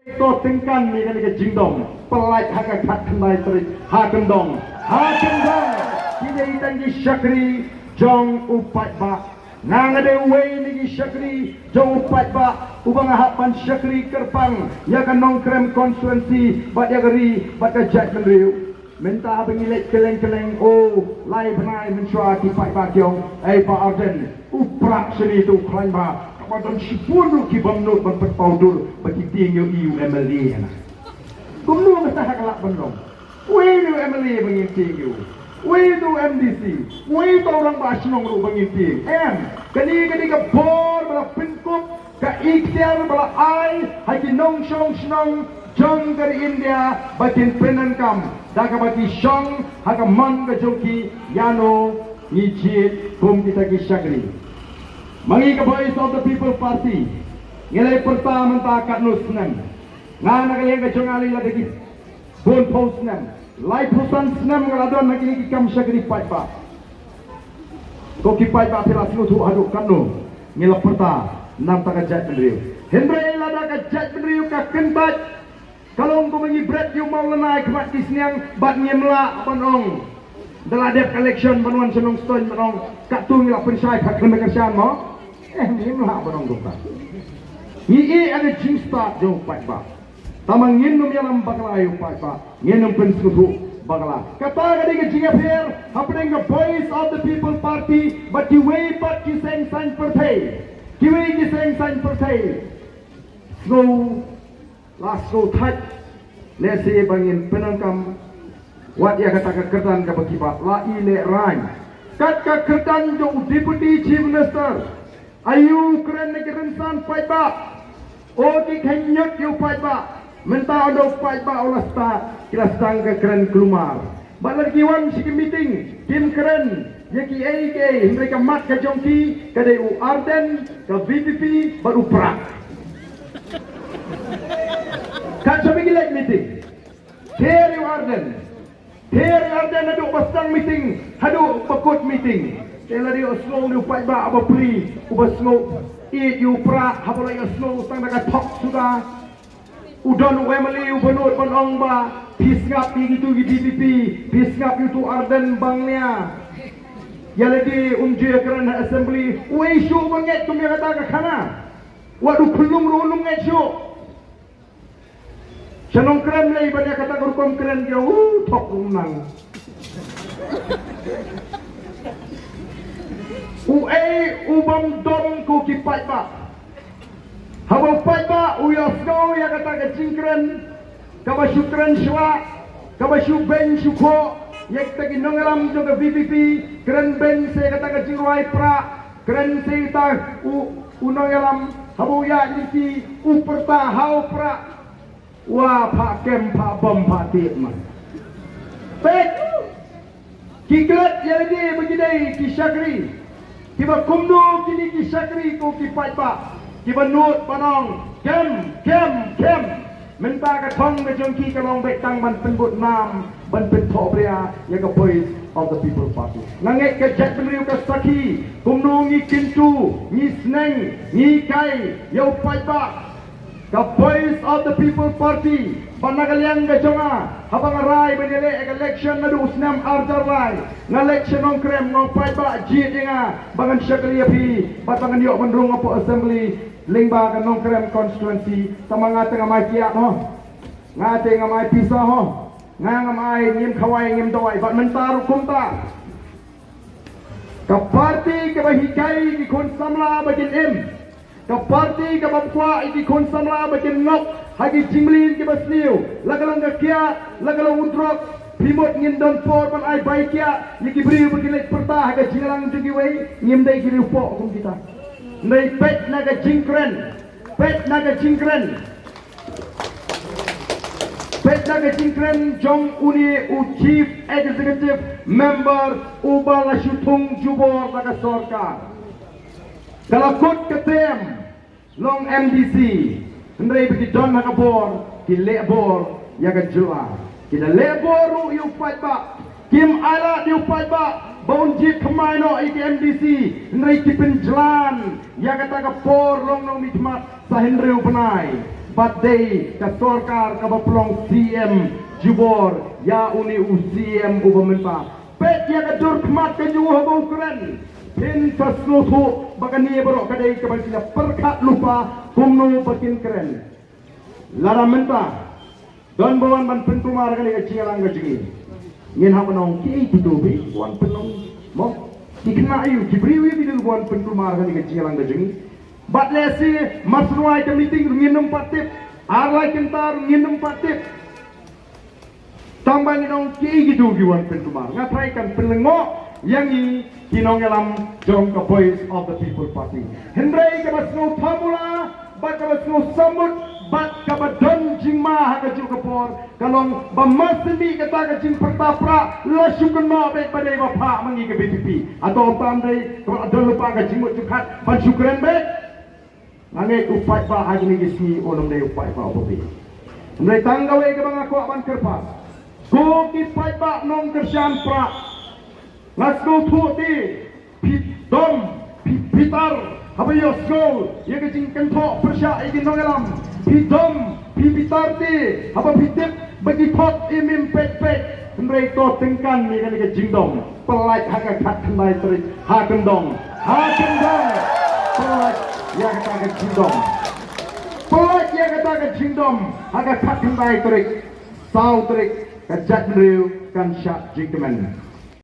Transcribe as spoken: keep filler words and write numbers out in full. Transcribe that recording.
To tyngkan ïa kane ka jingdom, pynlait ha ka khatkhyndai tarik, ha kyndong, ha kyndong, ki dei tang ki shakri jong u paidbah. Nga nga dei uwei na ki shakri jong u paidbah, uba nga hap ban shakri kyrpang ïa ka Nongkrem constituency, bad ïa ka ri, bad ka jaitbynriew. Mynta haba ngi leit kylleng kylleng, o, lai bnai mynshuwa ki paidbah ki ong, ei Bah Ardent, u Prah shane te u khlaiñ bha, kaba don shibun ruh ki bym nud ban pynpaw dur ba ki tieng ïa u M L A na. Kumno mynta ha ka lah ban long? Uei u M L A ba ngin tieng ïa u? Uei u M D C? Uei u rangbah shnong ruh ba ngin tieng? Em, kane ka dei ka bor ba la pynkup, ka ikhtiar ba la ai ha ki nongshong shnong jong ka ri India ba kin pyndonkam da kaba ki shong ha ka mon ka jong ki ïano ngi jied kum kita ki shakri. Ma ngi ka Voice of the People Party, ngi la pyrta mynta katno snem. Nga na ka liang ka jong nga la da ki bun phew snem, laiphew san snem nga la don ha kine ki kam shakri paidbah. Ko ki paidbah, phi la sngewthuh haduh katno ngi la pyrta namar ka jaitbynriew. Hynrei lada ka jaitbynriew ka kyntait, ka long kumba ngi bret ïa u mawlynnai khmat ki sniang bad ngim lah ban ong. Da la dep election ban wan sha Nongstoiñ ban ong, katto ngi la pynshai phat khlem kyrshan mo. Eh, ngim lah ban ong kumta. Ngi ïeh ïa ka jingstad jong u paidbah. Tangba ngin ym ïalam bakla ïa u paidbah, ngin ym pynsngewthuh bakla. Kata ka dei ka jingïapher hapdeng ka Voice of the People Party bad kiwei pat ki seng saiñ pyrthei. Kiwei ki seng saiñ pyrthei. Sngew, la sngew thait, lehse ba ngin pyndonkam wat ïa kata ka kyrdan kaba ki bah la ïalehrain. Kat ka kyrdan jong u Deputy Chief Minister. Aïu kren na ki rynsan paidbah. O ki kheiñ ñiut ïa u paidbah. Mynta ynda u paidbah u la stad, ki la sdang ka kren kulmar. Bad lada ki wan sha ki meeting, kim kren ïa kiei kiei, hynrei ka mat ka jong ki ka dei u Ardent, ka V P P bad u Prah. Kat shaba ki leit meeting, ther ïa u Ardent. Ther ïa u Ardent naduh ba sdang meeting haduh ba kut meeting. Te lada ïohsngew ïa u paidbah uba pli, uba sngew ïeit ïa u Prah, haba la ïohsngew tang da ka thok suda. U don u M L A uba nud ban ong ba phi sngap ïa kitu ki V P P, phi sngap ïa utu u Ardent bang nia. Ïa lade um ju ïakren ha assembly, uei shuh uba ngeit kum ïa kata ka khana. Wat u khyllung ruh um ngeit shuh. Sha Nongkrem lei ban ïa kata ka rukom kren ki ong, u thok ruh um nang. Uei u bym don ko ki paidbah. Haba u paidbah u ïohsngew ïa kata ka jingkren, kaba shu kren shuwa, kaba shu beiñ shu khoh ïa kita ki nongïalam jong ka V P P, kren beiñ sa ïa kata ka jingrwai Prah, kren sa ïa kita u, u nongïalam, haba u ïaid lynti u pyrta ha u Prah. Wa, phah kem, phah bom, phah tied ma. Peit. Ki klet ïa lade ba ki dei ki shakri. Kiba kumno kine ki shakri ko ki paidbah kiba nud ban ong kem, kem, kem. Mynta ka thong ka jong ki ka long beit tang ban pynbud nam, ban pynthohbria ïa ka Voice of the People Party. Nga ngeit ka jaitbynriew ka sakhi kumno ngi kyntu, ngi sneng, ngi kai ïa u paidbah. Ka Voice of the People Party, ba na ka liang ka jong nga, haba nga rai ban ïaleh ïa ka election naduh u snem ar hajar lai, nga leit sha Nongkrem, nga ong paidbah jied ïa nga ba ngan shakri ïa phi bad ba ngan ïoh ban rung hapoh assembly lyngba ka Nongkrem constituency. Tangba nga te ngam ai kiad ho, nga te ngam ai pisa ho, nga ngam ai, ngim khawai, ngim dawai, bad mynta ruh kumta. Ka party kaba hikai ki khun samla ba kin im. Ka party kaba kwah ïa ki khun samla ba kin ngop ha ki jingmlien kiba sniew. La ka long ka kiad, la ka long u drok. Phi mut ngin don por ban ai bai kiad ïa ki briew ba kin leit pyrta ha ka jingïalang jong kiwei? Ngim dei ki riewpoh kum kita. Hynrei peit na ka jingkren. Peit na ka jingkren. Peit na ka jingkren jong une u Chief Executive Member uba la shu thung jubor na ka sorkar. Ka la kut ka term long M D C, hynrei ba ki don ha ka bor, ki leh bor ïa ka jylla. Ki da leh bor ruh ïa u paidbah. Kim ailad ïa u paidbah ba un jied thymmai noh ïa ki M D C, hynrei ki pynjlan ïa kata ka por long nongmihkhmat sa hynriew bnai. Pat dei ka sorkar kaba pynlong C M jubor ïa une u C M uba mynta. Peit ïa ka dur khmat ka jong u haba u kren. Phin sa sngewthuh ba kane baroh ka dei kaba ki la pyrkhat lypa kumno ba kin kren. Lada mynta don ba wan ban pynkulmar kane ka jingïalang ka jong ngi, ngin hap ban ong kiei kito ba wan pynlong, mo? Ki khynnah aïu, ki briew aïu ki dei ba wan pynkulmar kane ka jingïalang ka jong ngi? Bad lehse mar shu ai ka meeting ruh ngin ym pat tip, ar lai kynta ruh ngin ym pat tip. Tang ba ngin ong kiei kito ki wan pynkulmar. Nga tharai kan pynlyngngoh ïa ngi ki nongïalam jong ka Voice of the People Party. Hynrei kaba sngewthamula bad kaba sngewsamut bad kaba don jingma ha kajuh ka por ka long ba mar shu mih kata ka jingpyrta prah la shu kynnoh beit ba dei ba phah ma ngi ka V P P. Hato tam dei kaba la don lypa ka jingmut jingpyrkhat ban shu kren beit? Nga ngeit u paidbah ha kine ki sngi un ym dei u paidbah uba bieit. Hynrei tang kawei kaba nga kwah ban kyrpad, ko ki paidbah nongkyrshan prah, nga sngewthuh te phi dom, phi bitar haba ïohsngew ïa ka jingkynthoh pyrshah ïa ki nongïalam. Phi dom, phi bitar te haba phi tip ba ki thot im im peit peit. Hynrei to tyngkan ïa kane ka jingdom. Pyllait ha ka khatkhyndai tarik ha kyndong. Ha kyndong. Pyllait ïa kata ka jingdom. Pyllait ïa kata ka jingdom ha ka khatkhyndai tarik. Saw tarik ka jaitbynriew kan shad jingkmen.